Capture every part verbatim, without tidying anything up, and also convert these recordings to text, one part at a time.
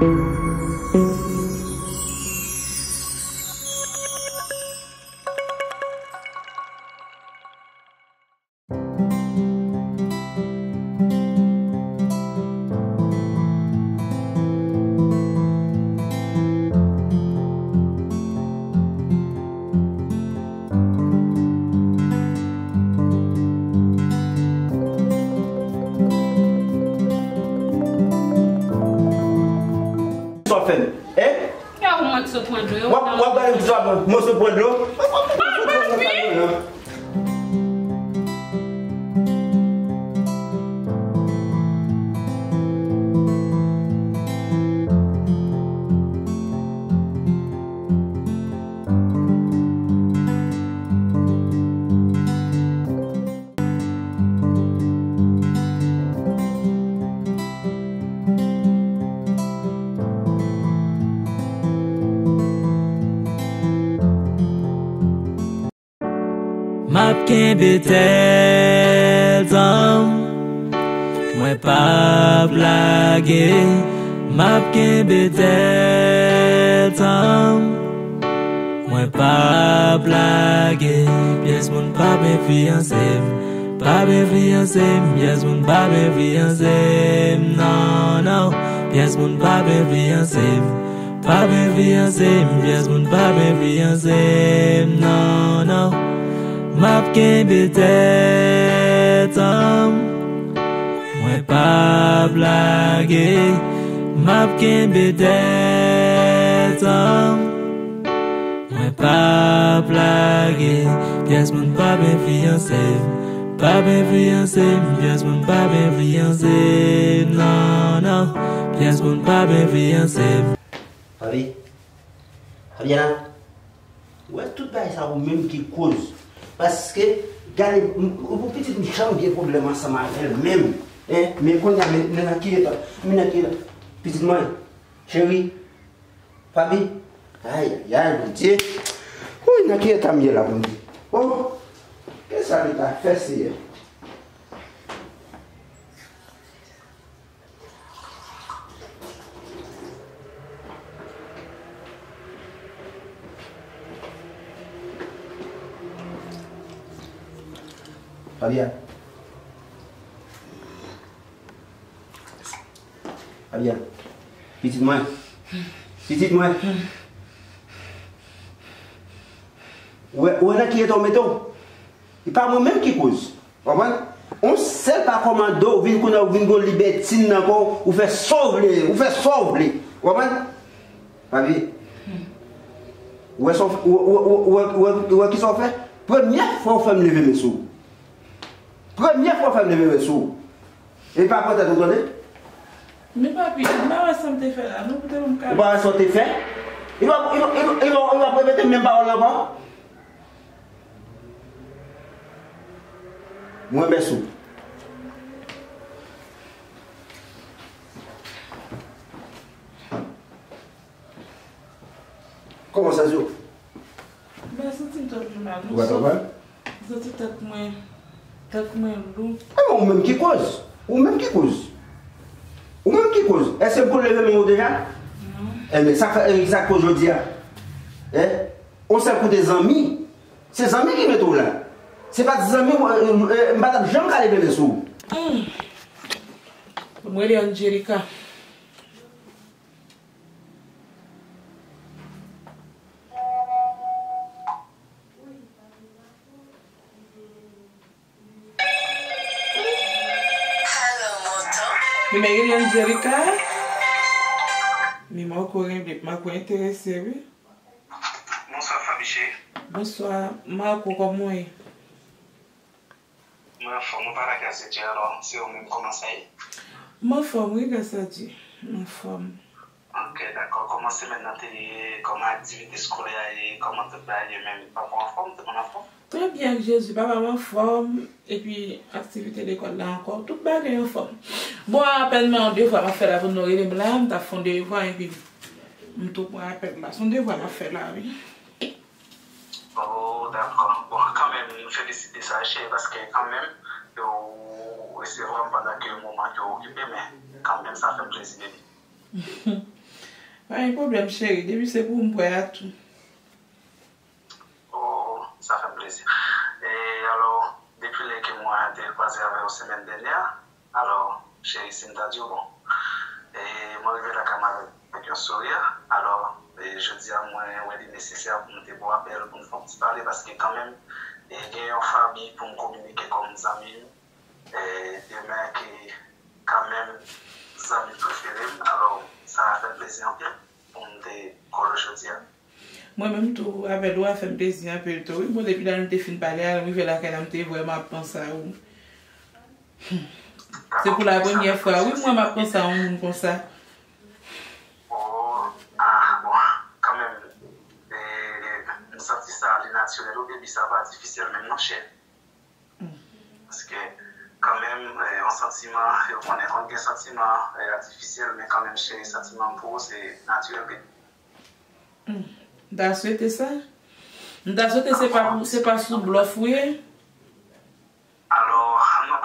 Sa w fè m? Hein? Kè ou mwen ki sot pran dlo yo. W ap, w ap bay yon ti mòso pran dlo? W ap, w ap, w ap, w ap, w ap, w ap, w ap, M ap kenbe tèt an m, mwen p ap lage. M ap kenbe tèt an m, mwen p ap lage. Pyès moun p ap enfliyanse m, p ap enfliyanse m. Pyès moun p ap enfliyanse m, non, non. Pyès moun p ap enfliyanse m, p ap enfliyanse m. Pyès moun p ap enfliyanse m, non, non. M ap kenbe tèt an m, mwen p ap lage. M ap kenbe tèt an m, mwen p ap lage. Pyès moun p ap enfliyanse m, p ap enfliyanse m. Pyès moun p ap enfliyanse m, non, non. Pyès moun p ap enfliyanse m. Papi, Fabiana, ou wè tout bagay sa ou menm ki koz. Paske, gade, m, m, ou pitit m janm gen pwoblèm ansanm avè l menm. Hein? Men kounye a, men, men nan ki eta, men nan ki eta. Pitit mwen, cheri, Fabi, ay, ay, ay, Bondye. Woy, nan ki eta m ye la, Bondye? Oh, kisa li ta fè, Seyè? Fabian. Fabian. Pitit mwen. Pitit mwen. Ou wè, ou wè nan ki eta w mete w? E pa mwen menm ki koz. Konprann? On sèl pa kòmande w, vin kounye a, ou vin gon libètin nan kò w, ou fè sa w vle, ou fè sa w vle. Ou konprann? Papi, ou wè sa w fè, ou, ou, ou, ou, ou, ou wè kisa w fè? Premyè fwa w fè m leve men sou ou. Premyè fwa w fè m leve men sou ou. E pa pran tèt ou, tande? Men papi, m pa wè sa m te fè la, non, pou te ban m kado. Ou pa wè sa w te fè? Li pa, li pa, li pa, li pa, li pa repete menm pawòl la ankò? Mwen bèsou. Kòman w santi w? M pa santi m twò pi mal, non. Ou pa twò mal? M santi tèt mwen, tèt mwen lou. Enben, ou menm ki koz. Ou menm ki koz. Ou menm ki koz. Èske m konn leve men w deja? Non. Enben, sa k fè, sa k koz jodi a? Hein? On sèl kote zanmi. Se zanmi ki mete w la. Se pa t zanmi, m, m, m pa t ap janm ka leve men sou ou. Hmm. Mwen rele Angelica. Nimewo Angelica. Nimewo ko renmen, mwen ko enterese, wi. Bonswa, Fabiche. Bonswa, Marco, kòman w ye? Mwen anfòm, mwen pa la, gras a Dye, alò, se ou menm, kòman sa ye? Mwen anfòm, wi, gras a Dye. Mwen anfòm. Ok, dakò. Kòman semèn nan te ye? Kòman aktivite eskolè a ye? Kòman tout bagay ye menm? Papa w anfòm? Tout moun anfòm? Trè byen, ak Jezi. Papa m anfòm. Epi, aktivite lekòl la ankò. Tout bagay anfòm. Bon, apèl mwen yon devwa m ap fè la pou nou rele m la. M t ap fè yon devwa, epi m tou pran apèl la. Se yon devwa m ap fè la, wi. Oh, dakò. Bon, kanmenm, m felisite sa, cheri, paske kanmenm, ou resevwa m pandan ke moman ke w okipe, men kanmenm, sa fè m plezi, baby. Pa gen pwoblèm, cheri. Depi se pou ou, m prè a tou. Oh, sa fè m plezi. E alò, depi lè ke mwen te kwaze avè w semèn dènyè a, alò, cheri, si m ta di w, bon, e mwen rive lakay mwen avèk yon souri. Alò, e jodi a, mwen wè li nesesè pou m te ba w apèl pou n fè yon ti pale, paske kanmenm, e gen yon fanmi pou m kominike kòm zanmi m, e demen ki kanmenm zanmi prefere m. Alò, sa fè m plezi anpil pou m te kole w jodi a. Mwen menm tou, apèl ou a fè m plezi anpil tou. Wi, bon, depi lè nou te fin pale a, m rive lakay la, m te vrèman ap panse a ou. Se pou la premyè fwa, wi, mwen m ap panse a yon moun konsa. Oh, ah, bon, kanmenm, e, m santi sa li natirèl, wi, epi sa pa atifisyèl menm non, chè. Paske, kanmenm, e, yon santiman, yo konnen konn gen santiman, e, atifisyèl, men kanmenm, chè, santiman m pou ou, se natirèl, baby. M ta swete sa. M ta swete se pa pou, se pa sou blòf ou ye. Alò, non,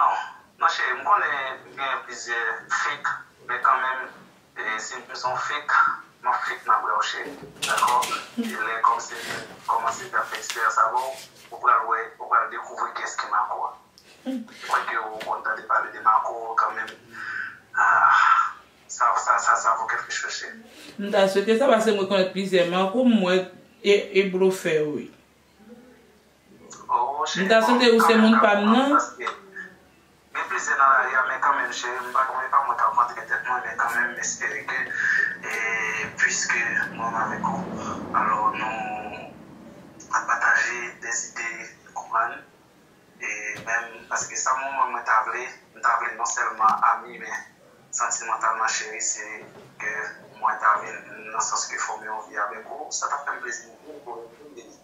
non, cheri, m konnen gen plizyè fake, men kanmenm, e, si m se yon fake, m ap fake nan bra w, cheri. Dakò? E lè kòmsi m kòmanse ap fè eksperyans avè w, ou pral wè, ou pral dekouvri kiyès ki Marco a. Kwèke ou konn tande pale de Marco kanmenm. Ah, sa, sa, sa, sa vo kèlke chòche. M ta swete sa, paske mwen konèt plizyè Marco, m wè e, e blofè yo ye. Oh, cheri, M ta swete ou se moun pa m nan. Gen plizyè nan lari a, men kanmenm, cheri, m pa konnen pa mwen k ap vantre tèt mwen, men kanmenm, m espere ke, e, piske mwen menm avèk ou, alò, nou ap pataje de zide, konprann? E menm, paske sa mwen, mwen ta vle, m ta vle non sèlman ami, men santimantalman, cheri, se ke mwen ta vin nan sans ke fòme yon vi avèk ou, sa t ap fè m plezi anpil pou ou, pou m te di.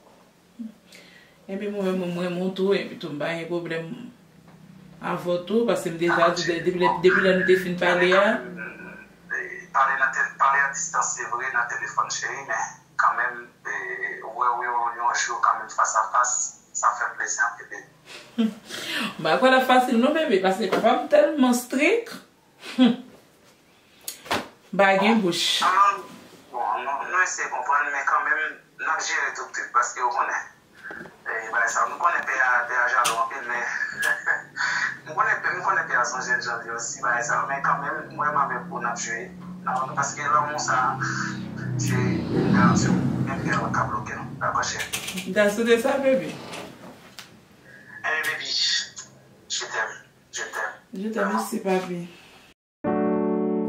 Epi mwen menm, mwen renmen w tou, epi tou m pa gen pwoblèm avè w tou, paske m deja di w depi lè, depi lè nou te fin pale a. Pale nan tè-, pale a distans, se vre, nan telefòn, cheri, men kanmenm, e, wè w yon, yon jou kanmenm fas a fas, sa fè m plezi anpil, baby. M pa kwè l ap fasil non, bebe, paske papa m tèlman strik. Hum. M pa gen bouch. Bon, nou, nou eseye konprann, men kanmenm, n ap jere tout trip, paske ou konnen. E, bagay sa, m konnen pè a, pè a jalou anpil, men, m konnen pè, m konnen pè a se yon jèn jan li osi, bagay sa, men kanmenm, mwen menm avèk ou, n ap jwe. Nan, paske lanmou sa, se yon gason, menm pè a pa ka bloke nou. Dakò, cheri? M ta swete sa, bebe. Ebyen, baby, je t'aime, je t'aime. Je t'aime aussi, papi.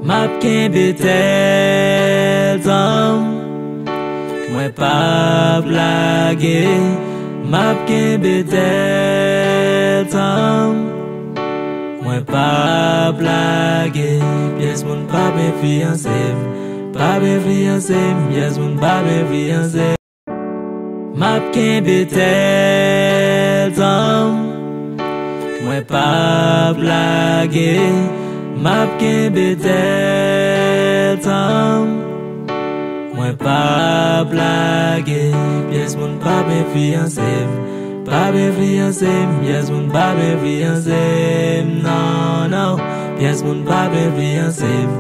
M ap kenbe tèt an m, mwen p ap lage. M ap kenbe tèt an m, mwen p ap lage. Pyès moun p ap enfliyanse m, p ap enfliyanse m, pyès moun p ap enfliyanse m. M ap kenbe tèt an m, mwen p ap lage. M ap kenbe tèt an m, mwen p ap lage. Pyès moun p ap enfliyanse m, p ap enfliyanse m, pyès moun p ap enfliyanse m, non, non. Pyès moun p ap enfliyanse m,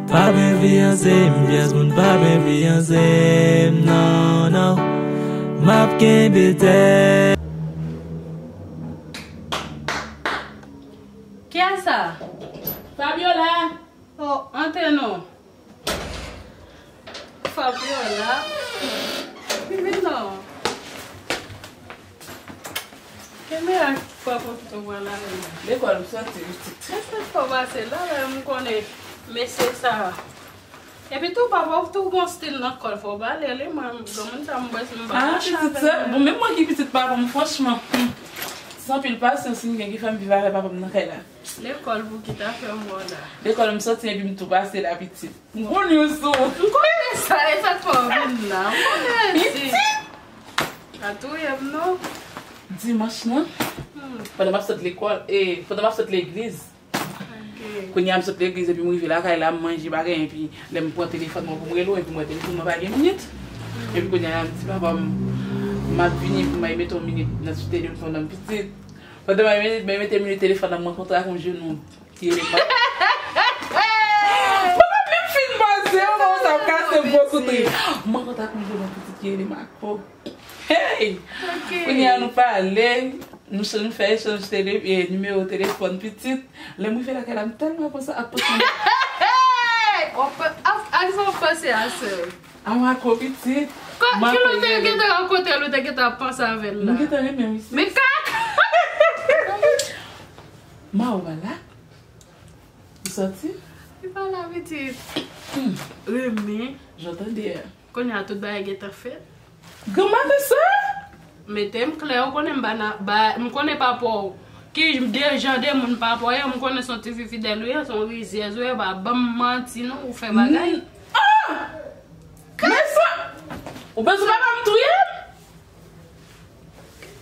p ap enfliyanse m, pyès moun p ap enfliyanse m, non, non. M ap kenbe tèt. Kiyès sa? Fabiola! Oh, antre non. Fabiola. Vin non. Kenbe ak papa w kite w pral ale. Lekòl m soti, pitit. Èske fò pase la, lè m konnen mesye sa. Epi tou, papa w tou gon stil nan kò l, fò w pale li, mwen, granmoun sa, m bwè, m pa mache avè l. Ah, pitit, se, bon, menm mwen ki pitit papa m, franchman, hmm, se anpil pasyans m gen ki fè m viv avè papa m nan kay la. Lekòl pou ki ta fè m wè w la. Lekòl m soti epi m tou pase la, pitit. M gon news sou ou. M konnen sa, e sa k fè w vin la. M konnen di. Pitit! Pa touye m non. Dimanch lan, pandan m ap sot lekòl, e, pandan m ap sot legliz, kounye a m sot legliz epi m rive lakay la, m manje bagay, epi lè m pran telefòn mwen pou m rele w, epi m wè telefòn mwen pa gen minit. Epi kounye a m di papa m, m ap vini pou m al mete yon minit nan sou telefòn nan, pitit. Pandan m al mete, m mete minit telefòn nan, m rankontre ak yon jenòm ki rele m. Mwen pa menm fin poze, mwen sa ap kase m. Sak m jwenn yon pitit ki rele Marco. Hey! Ok. Kounye a nou pale, nou, nou fè echanj tele, e, nimewo telefòn pitit. Lè m rive lakay la, m tèlman panse ap panse. Hey! Ou pa, a, a kisa w panse a, sè? A Marco pitit. Ko-, ki lè w te gentan rankontre l, ou te gentan ap panse avè l la? Nou gentan renmen, wi, sis. Men kaka! Ma ou pa la? Ou sòti? Li pa la, pitit. Renmen. Jan tande a. Kounye a tout bagay gentan fèt. Granma fè sa? Mete m klè, ou konnen m pa nan, ba, m konnen papa w. Ki de jan de moun papa w ye, m konnen se yon tifi fidèl ou ye, se yon rizyèz ou ye, pa ban m manti non, ou fè bagay. Mm. Ah! Men sa, ou bezwen papa m touye m?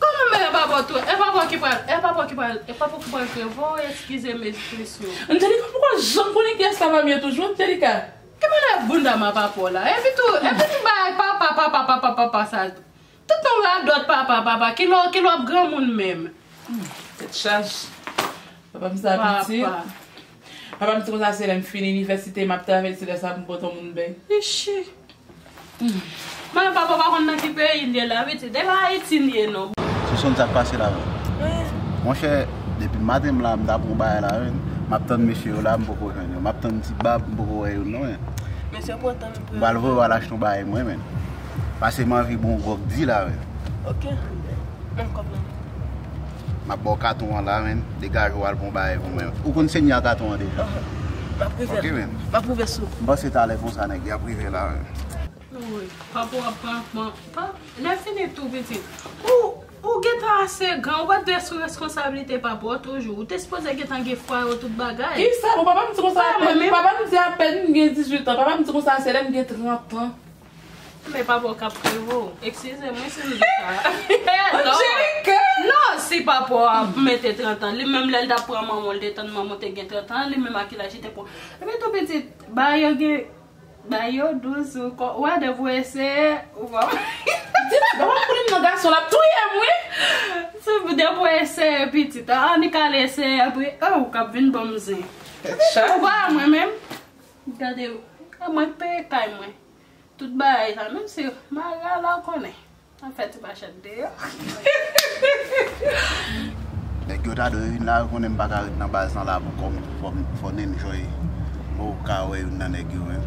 Kòman men e pa pou tou, e pa pou ki pral, e pa pou ki pral, e pa pou ki pral kreve w, eskize m ekspresyon. Angelica, poukò w janm konnen kiyès papa m ye toujou, Angelica? Ki mannèv bounda m ap ap la? Epi tou, epi tou bagay papa, papa, papa, papa sa. Tout nou radòt papa, papa. Kilè, kilè w ap granmoun menm? Hmm, tèt chaje. Papa m sa piti. Papa. Papa m di konsa se lè m fin inivèsite, m ap travèse lè sa pou m pote yon moun bèy. Ichi. Hmm. Mwen papa pa konn nan ki peyi l ye la, pitit. E pa Ayiti l ye non. Sou sonn sa k pase la, wi. Monchè, depi maten m la, m ta pran bagay la, wi. M ap tann mesye yo la, m poko jwenn yo. M ap tann ti bab, m poko wè yo non, wi. Mesye pran tan pou yo. M pral voye w al achte yon bagay mwen, men. Pase m anvi bon gwòg di la, wi. Ok. Menm kòb la. M ap ba w katon an la, men. Degaje w al pran bagay pou mwen. Ou konn senya katon an deja? Aha. M ap rive. Ok, men. M ap rive sou. M panse talè konsa nèg y ap rive la, men. Wi, papa w ap pran, pran, pa, lè fini tou, pitit. Ou, ou gentan ase gran, ou pa t dwe sou reskonsablite papa w toujou. Ou te sipoze gentan gen fwaye w tout bagay. Kisa? Bon, papa m di konsa apèn, papa m di apèn m gen dizuit an. Papa m di konsa se lè m gen trant an. Men papa w k ap kreve w. Eskize mwen si m di sa. Angelica! Non, si papa w ap mete trant an, li menm lè l t ap pran manman w, l te tann manman w te gen trant an, li menm a ki laj li te pran. Epi tou pitit, ba yo gen, ba yo dous ou kò, ou a depi w eseye, ou kò. Di, ba w ap konnen m nan gason, l ap touye m, wi. Si depi w eseye pitit, an, annik al eseye, epi, oh, ou k ap vin ban m zen. Tèt chaje. Ou pa mwen menm. Gade, e mwen k peye kay mwen. Tout bagay sa, menm si mari a la, ou konnen. An fè ti machann deyò. Nèg yo ta dwe vin la, yo konnen m pa ka ret nan baz lan la pou kò m, fò m, fò n enjoy. Ou ka wè youn nan nèg yo, men.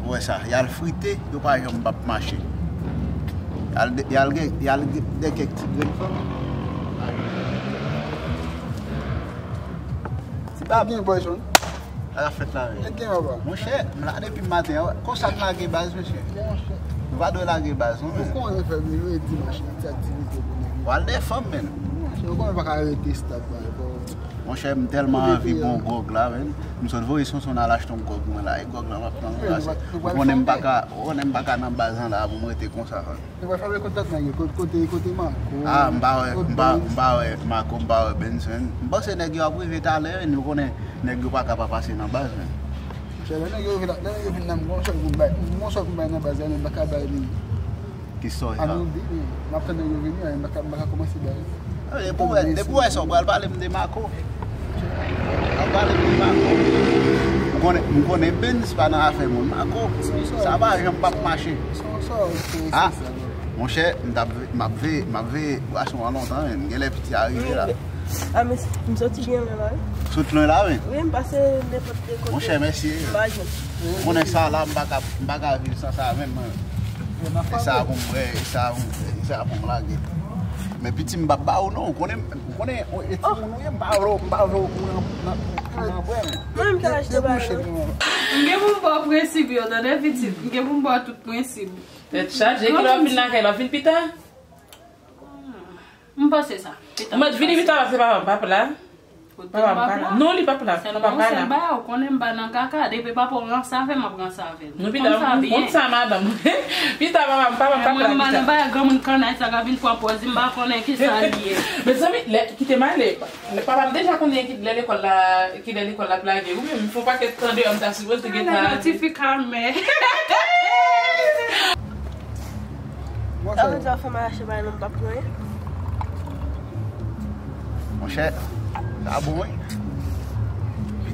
Ou wè sa, y al frite, yo pa janm p ap mache. Y al de, y al gen, y al gen de kèk ti grenn fanm. Ti bab. Gen boy John. Sa k ap fèt la menm? Nèg gen anba. Monchè, m la depi maten an. Konsa n lage baz, mesye. Gen, monchè. Nou pa dwe lage baz, non, men. Ou konnen fè m yo e dimanch, gen ti aktivite pou nèg yo. W al dèyè fanm, men. Monchè, ou konnen pa ka rete stab la, bò. Monchè, m tèlman anvi bon gwòg la, men. M sot voye Sonson al achte yon gwòg mwen la. E gwòg la, m ap pran l rase. Ou konnen m pa ka, ou konnen m pa ka nan baz lan la pou m rete konsa, men. Yo pa fabrike kontak nèg yo, kote, kote Marco. Ah, m pa wè, m pa, m pa wè Marco, m pa wè Benson. M panse nèg yo ap rive talè, men nou konnen nèg yo pa ka pa pase nan baz, men. Chè, lè nèg yo vin, lè nèg yo vin nan, m gon sèl pou m bay, m gon sèl pou m bay nan baz la, men m pa ka bay li. Ki sòy sa? Ann di, men, m ap tann nèg yo vini, men m pa ka, m pa ka kòmanse bay. Ah, depi w wè, depi w wè sa, w pral pale m de Marco. W ap pale m de Marco. M konnen, m konnen Benz pa nan afè moun Marco. Sa pa janm p ap mache. Ah, monchè, m t ap ve-, m ap veye, m ap veye gason an lontan, men m genlè piti a rive la. A, men m soti byen lwen la, wi. Sot lwen la, wi? Wi, m pase nenpòt de kote. Monchè, mèsi. M pa jwenn. Konnen sa la, m pa ka, m pa ka viv san sa menm, mwen. E sa pou m, e sa pou m, e sa pou m lage. Men piti m p ap ba ou non, ou konnen, ou konnen, e timoun ou ye, m pa vle, m pa vle ou nan, nan, nan pwen. Mwen menm te achte bagay yo. M gen pou m ba w prensip yo, tande pitit. M gen pou m ba w tout prensip. Tèt chaje, kilè w ap vin lakay la, w ap vin pita? M panse sa. Pita. Mwen vini pita, se papa m p ap la. Papa m pa la. Non, li p ap la. Papa m pa la. Ou konnen m pa nan kaka. Depi papa w ranse avè m, m ap ranse avè l. Non, pita, m konn sa, madanm. Pita, papa m, papa m p ap la. Mwen, m pa nan bagay granmoun kannay sa k ap vin pran pòz, m pa konnen ki sa li ye. Mezanmi, lè, kite m ale. Papa m deja konnen ki lè lekòl la, ki lè lekòl la ap lage. Ou menm, fè yon pakèt tan deyò, m ta sipoze gentan ale. Sa vle di w fè m al achte bagay non, m p ap pran. Monchè, sa bon, wi.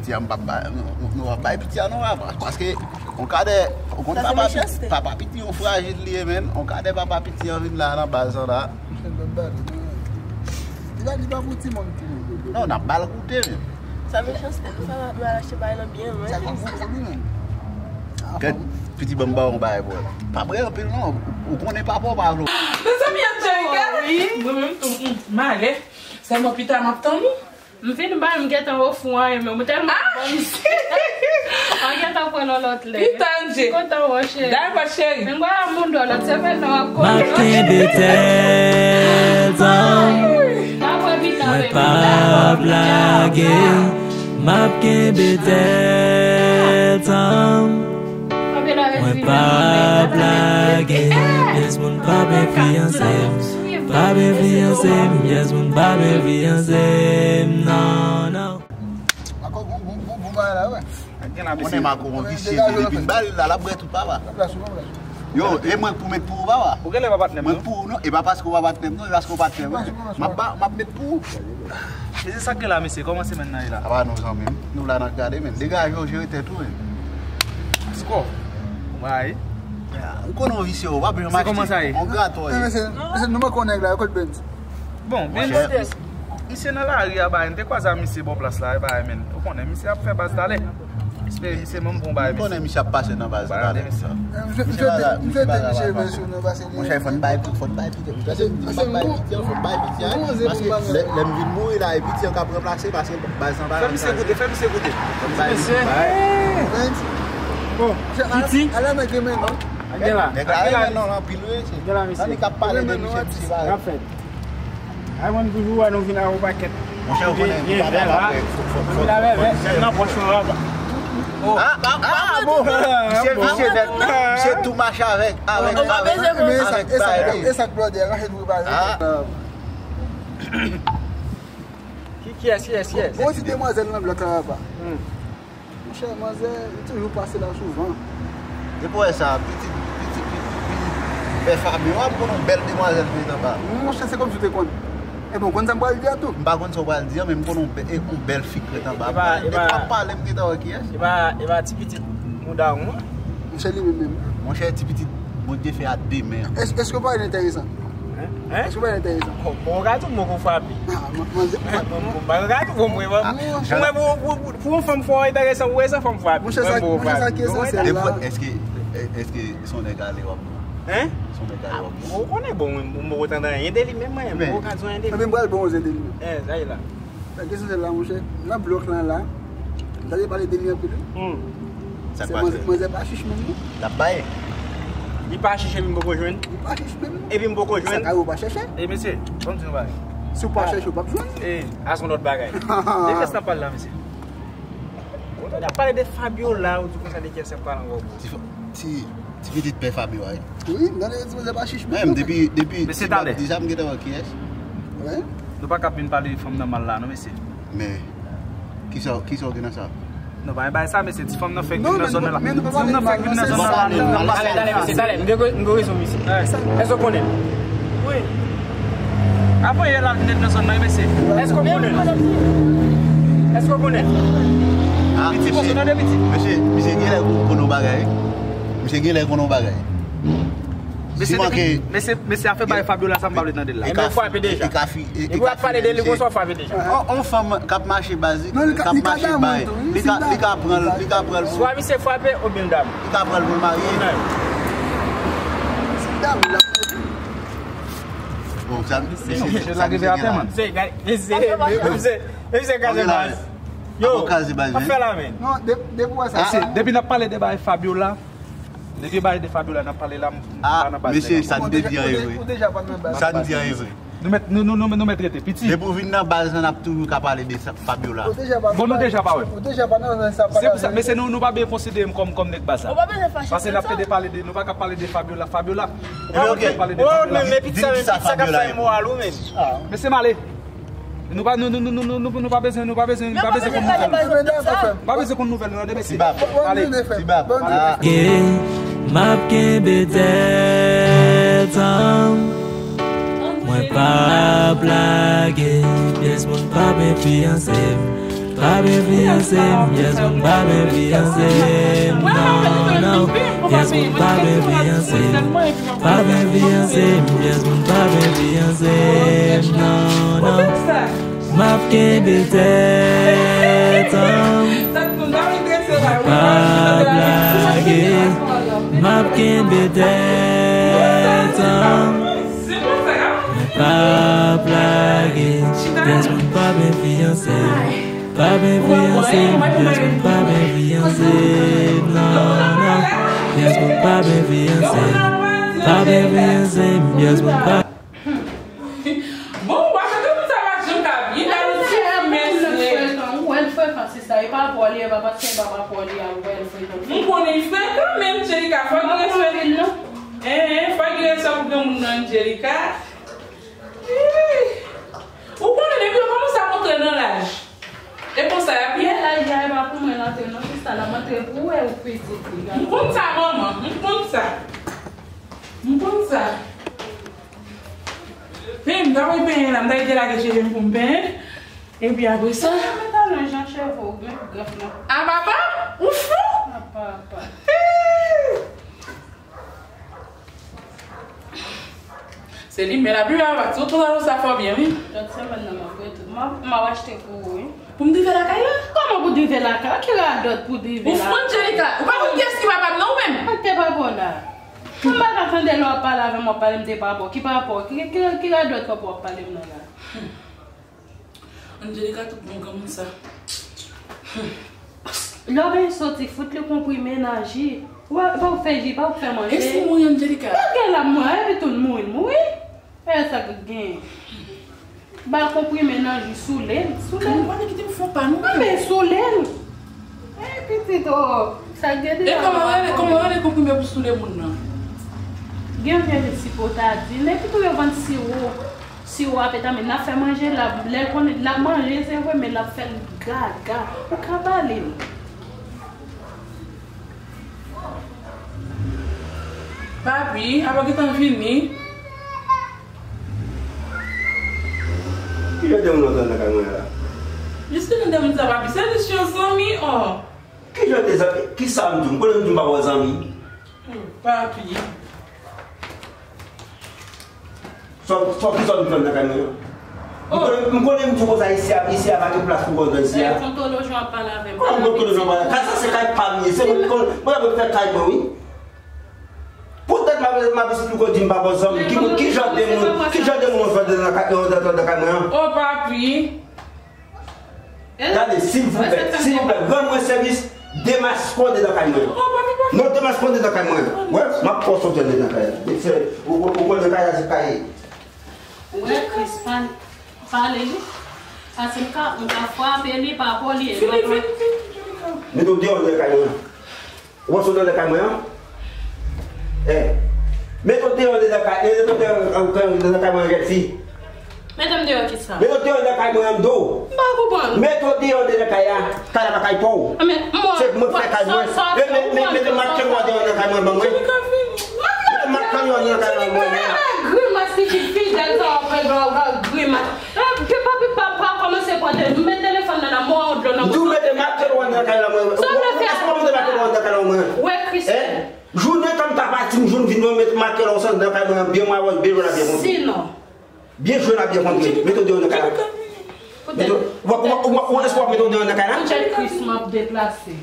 Piti a, m p ap bay, nou, nou, nou p ap bay piti a non, papa. Paske, on kadè, ou konn papa piti, papa piti, yon frajil li ye, menn. On kadè papa piti an vin la nan baz lan la. Li pa, li pa pou timoun, timoun. Non, n ap ba l goute, menn. Sa mechanste, nou sa nou al achte bagay lan byen lwen. Sa gwo gwo li, menn. Kèt, piti, ban m ba w yon bagay pou wè. Pa bwè anpil, non. Ou konnen papa w pa vle w. Mezanmi, ap cheri, gade. Wi, mwen menm tou, m, m ale. Sèlman pita m ap tann ou. M fin bay, m gentan ofri w anyen, men m tèlman kontan misye. An gentan pran nan lòt lè. Pita, Angie. Kontan wè w, cheri. Dakò, cheri. Men m pral moun dò lòt semèn nan w ap konnen. M ap kenbe tèt ansanm. Mwen p ap lage. M ap kenbe tèt ansanm. Mwen p ap lage. Pyès moun p ap enfliyanse m. P ap enfliyanse m. Pyès moun p ap enfliyanse m. Non, non. Mako, bon, bon, bon, bon bagay la, wè. Gen la, mesye. Konnen Mako, bon, visye, depi n ba li la, l ap bwè tout, papa. Yo, e mwen k pou met pou ou, papa. Ou genlè pa patnè m, non? Mwen pou ou, non. E pa paske ou pa patnè m, non. E paske ou patnè m. M ap ba, m ap met pou ou. Mesye, sa k gen la, mesye? Kòman semèn nan ye la? Apa non, zanmi m. Nou la n ap gade, men. Degaje w, jere tèt ou, men. Ankò. Ou bay. Ou konnen w visye, ou pa bezwen m achte. Se kòman sa ye? On gratò ye. Mesye, mesye, nou manke yon nèg la, kot Benz? Bon, Benz, misye nan lari a, bay, m te kwaze a misye bò plas la, e bay, men. Ou konnen, misye ap fè baz talè. Espere misye menm bon bay, mesye. M konnen misye ap pase nan baz talè. Misye pa ka, misye pa ka bay. Monchè, fò n bay, fò n bay piti. Ou tande m di m ap bay piti an, fò n bay piti an. Paske lè, lè m vin mouri la, e piti an k ap ranplase, paske baz lan pa ranplase. Fè misye goute, fè misye goute. Fò n bay piti. Bon, piti. Ala nèg renmen non. Nèg la renmen non anpil, wi. Tande k ap pale de misye, misye pa renmen. Ay, mwen toujou wè nou vin ak yon pakèt. Monchè, ou konnen, nou pa kapab wè, fò, fò, fò, fò, fò. Nan pòch ou a. Ah, ah, ah, bon. Misye visye nèt. Misye tou mache avèk, avèk, avèk, avèk bagay. E sa k blòdè, ranche dwe pale. Ki, kiyès, kiyès, kiyès? Bon, ti demwazèl nan blòk la, papa. Monchè, manzè, li toujou pase la souvan. Depi w wè sa, pitit, pitit, pitit, pitit pè Fabio a, m konn yon bèl demwazèl ki ret anba. Monchè, se kòmsi w te konn. Ebyen, w konn sa m pral di a tou. M pa konn sa w pral di a, men m konn yon bè-, e, yon bèl fi ki ret anba. Depi w ap pale, m gentan wè kiyès. E pa, e pa ti pitit mouda won an? Monchè, li menm menm. Monchè, ti pitit Bondye fè a de men an. Èske, èske w pa wè l enteresan? Hein? Èske w pa wè l enteresan? Bon, bon, w ka di w poko frape. Ah, man, manzè, mwen, mwen, mwen, mwen, mwen, mwen, pou, pou, pou, pou yon fanm fò enteresan, ou wè se fanm frape. Monchè, sa, monchè, sa ki esansyèl la. Depi, èske, èske se yon nèg ale w ap pran? Hein? Se yon nèg ale w ap pran? Ou konnen, bon, mwen, mwen, mwen, poko tande anyen de li menm, mwen, mwen, poko ka di anyen de li. Ebyen, m pral bon zen de li menm. Eh, sa ye la. Sa ki esansyèl la, monchè, nan blòk lan la, m ta dwe pale de li anpil, wi. Hmm. Sa k pase? Manzè pa chich menm, non. L ap bay. Li pa chich epi m poko jwenn. Li pa chich menm, non. Epi m poko jwenn. Sa ka yo pa chèche. E mesye, ban m di yon bagay. Si w pa chèche, w p ap jwenn. E, a se yon lòt bagay. De kiyès n ap pale la, mesye? Ou tande ap pale de Fabiola, ou di konsa de kiyès n ap pale ankò, bro? Ti, ti pitit pè Fabio a, wi. Wi, m tande yo di manzè pa chich menm, non, depi, depi ti bab deja m gentan wè kiyès. Wi. Nou pa ka vin pale fanm nan mal la, non, mesye. Men, kisa, kisa w gen nan sa? Non, pa gen bagay sa, mesye, ti fanm nan fèk vin nan zòn nan la. Ti fanm nan fèk vin nan zòn nan la, nou pa pale. Talè, talè, mesye, talè, m gen, m gen rezon, mesye. Èske w konnen l? Wi. Avan yè la, l nèt nan zòn nan, mesye. Èske w konnen l? Èske w konnen l? Ah, piti, bon, mesye, tande piti. Mesye, misye genlè konn yon bagay. Misye genlè konn yon bagay. Mesye, mesye, mesye a fè bay Fabiola sa m pa vle tande l la. Ebyen, w frape deja. Depi w ap pale de li konsa, w frape deja. On, on fanm k ap mache baz, k ap mache bay, li ka, li ka pran l, li ka pran l. Swa misye frape oubyen l dam. Li ka pran l pou l marye. Bon, sa, misye, misye lage atè, man. Mesye, mesye, mesye, mesye, kraze baz. Yo, ap fè la, men. Non, de-, depi w wè sa. Mesye, depi n ap pale de bay Fabiola, depi bay de Fabiola, n ap pale la, m pa nan baz. Ah, mesye, sa n te di an e vre. Sa n di an e vre. Nou mèt, nou, nou, nou, nou mèt rete piti. Depi w vin nan baz lan, n ap toujou ka pale de sa, Fabiola. Bon, nou deja pa wè. Se pou sa, mesye, nou, nou pa byen konsidere m kòm, kòm nèg baz la. Paske n ap pede pale de, nou pa ka pale de Fabiola, Fabiola. Ou pa konn pale de Fabiola. Men, men, piti sa, men, piti sa k ap fè moral ou, men. Mesye, m ale. Nou pa, nou, nou pa bezwen, nou pa bezwen, nou pa bezwen konn nouvèl nou. Pa bezwen konn nouvèl nou, tande mesye. Ale. Tibab. M ap kenbe tèt ansanm. Mwen p ap lage, pyès moun p ap enfliyanse m. P Pa vle fiyanse m, yes, moun pa vle fiyanse m, non, non. Yes, moun pa vle fiyanse m. Pa vle fiyanse m, yes, moun pa vle fiyanse m, non, non. M ap kenbe tèt an, m p ap lage. M ap kenbe tèt an, m p ap lage. Yes, moun pa vle fiyanse m. Pa vle fiyanse m, yes, moun pa vle fiyanse m, non, non. Yes, moun pa vle fiyanse m. Pa vle fiyanse m, yes, moun pa. Bon, w ap gade moun sa pa janm ka byen, gade ti fi mèsre. Ou wè l frekan, se sa, e pa rapò li, e pa paske e pa rapò li a, ou wè l frekan. M konnen l frekan, men Angelica, fò gen respè. Eh, eh, fò gen respè pou granmoun nan, Angelica. Ih. Ou konnen depi yo kòmanse ap antre nan laj. E konsa y ap ye. Laj la, e pa pou mwen l antre non, sista, l ap antre pou ou, e ou pitit li. M konn sa, manman, m konn sa. M konn sa. Men, m ta wè penyen la, m ta rete lage cheve m pou m penyen. Epi apre sa. Mwen ta nan jan cheve ou, men grèf nan. A papa, ou fou? A papa. Se li, men la pi rabat. Sou tou sa fò byen, wi. Lòt semèn nan, m ap rete. M ap, m ap achte pou ou, wi. Pou m drive lakay la? Kòman pou drive lakay la? Ki radòt pou drive lakay la? Ou fou, Angelica? Ou pa konn kiyès ki papa m, non, ou menm? Ak te papa w la. M pa ka tande lè w ap pale avè m, w ap pale m de papa w. Ki papa w? Ki, ki, ki radòt papa w ap pale m nan la? Angelica tout bon granmoun sa. Lè w gen soti, fout li konprime nan ji. Ou pa, pa w fè ji, pa w fè manje. E si mouri Angelica? Lè w gen la mouri, epi tout mouri, mouri. E sa k gen. Ba konprime nan ji, soule l, soule l. Ou pa kite m fè pa nou. Anben soule l. E pitit, o, sa k gen de. E kòman rele, kòman rele konprime pou soule moun nan? Gen vye li sipotadin, epi tou yo vann siwo. Siwo a petamin, n ap fè manje, l ap, lè l konnen, l ap manje, se vre, men l ap fè l gaga. Ou ka bale l. Papi, apa gentan vini? Ki jan de moun nan lakay mwen la? Jis ki jan de moun sa, papi? Se jis yon zanmi, o. Ki jan de zanmi? Ki sa m di w? M konnen m di w m pa wè zanmi. Papi. Sò, sò, ki sò m jwenn nan kay mwen an? M konnen, m konnen m di w konsa isi a, isi a pa gen plas pou w nan isi a. Kontwole jan w ap pale avè m. Kòman m kontwole jan w ap pale? Kay sa se kay pa m ye. Se mwen ki konn, mwen la mwen fè kay mwen, wi. Poutèt m ap, m ap isi pou w di m pa bon zanmi. Ki, ki jan de moun, ki jan de moun w jwenn nan kay, nan, nan, nan kay mwen an? O papi. Gade, silvouplè, silvouplè, rann mwen sèvis, demaske w anndan kay mwen. Non, demaske w anndan kay mwen. Wè, m ap fè w soti anndan kay la. Se, ou, ou, ou konnen kay la, se kay. Wè, Chris, pale, pale li. Paske m ka, m ka frape li, pa poli. Fini, fini, fini, fini. Mete w deyò anndan kay mwen. Ou wè sot anndan kay mwen an? Eh. Mete w deyò anndan kay, mete w deyò anndan kay mwen an, jèn fi. Mete m deyò kisa? Mete w deyò anndan kay mwen an, m di w. M pa konprann. Mete w deyò anndan kay la. Kay la pa kay pa w. Se mwen k fè kay mwen. Mete, mete, mete matyèl ou deyò anndan kay mwen ban mwen. Mete matyèl ou anndan kay mwen ban mwen. Grimas ki fidèl sa w ap fè, grimas. Eh, pipa, pipa, pa kòmanse pote. M met telefòn nan, nan mwen, dlo nan. M di w mete matyèl ou anndan kay la mwen. Sa w vle fè? Èske w mete matyèl ou anndan kay la mwen? Wè, Chris. Eh? Jounen tan m ta pati, m jwenn vin mwen met matyèl ou anndan kay mwen, byen mwen wè, byen jwenn la byen kontre. Sinon. Byen jwenn la byen kontre. Mete w deyò anndan kay la. Mete w, w, w, w, w, èske w ap mete w deyò anndan kay la? Poutèt Chris m ap deplase.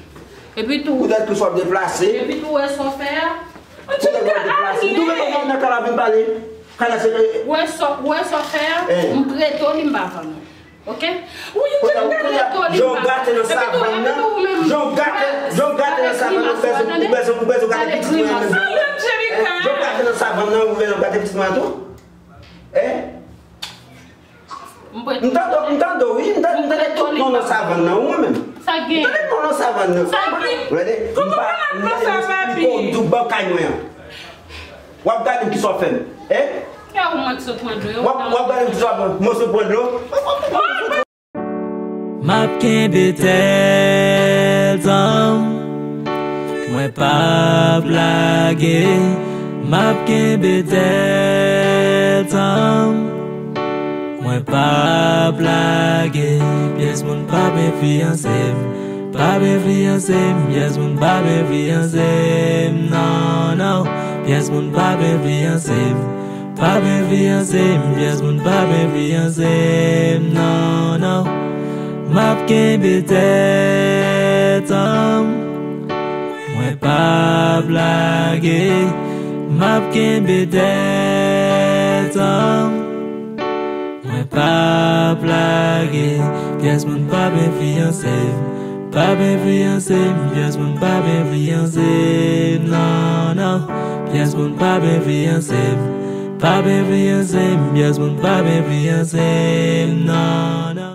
Epi tou. Poutèt Chris w ap deplase. Epi tou, wè sa w fè a? Poutèt w ap deplase. M tou mete w deyò anndan kay la vin pale. Kay la se. Wè sa, wè sa w fè a? Eh. M prete w li, m pa vann ou. Ok? Wi, m prete w li, m pa vann ou. Jan w gate nan savann nan, jan w gate, jan w gate nan savann nan, ou bezwen, ou bezwen, ou bezwen gate pitit mwen an menm jan. Jan w gate nan savann nan, ou bezwen gate pitit mwen an tou. Eh? M tande, m tande w, wi, m tande, m tande tout non nan savann nan, wi, mwen menm. Sa gen? M tande non nan savann nan. Sa gen? Gade, m pa, m pa, m pa di w ban kay mwen an. W ap gade m kisa w fè m. Eh? Kè ou mank sot pran dlo. W ap, w ap gade m kisa w ap mwen sot pran dlo. M ap kenbe tèt an, mwen p ap lage. M ap kenbe tèt an. Mwen p ap lage, pyès moun p ap enfliyanse m. P ap enfliyanse m, pyès moun p ap enfliyanse m, non, non. Pyès moun p ap enfliyanse m. P ap enfliyanse m, pyès moun p ap enfliyanse m, non, non. M ap kenbe tèt an m. Mwen p ap lage, m ap kenbe tèt an m. Mwen p ap lage, pyès moun p ap enfliyanse m. P ap enfliyanse m, pyès moun p ap enfliyanse m, non, non. Pyès moun p ap enfliyanse m. P ap enfliyanse m, pyès moun p ap enfliyanse m, non, non.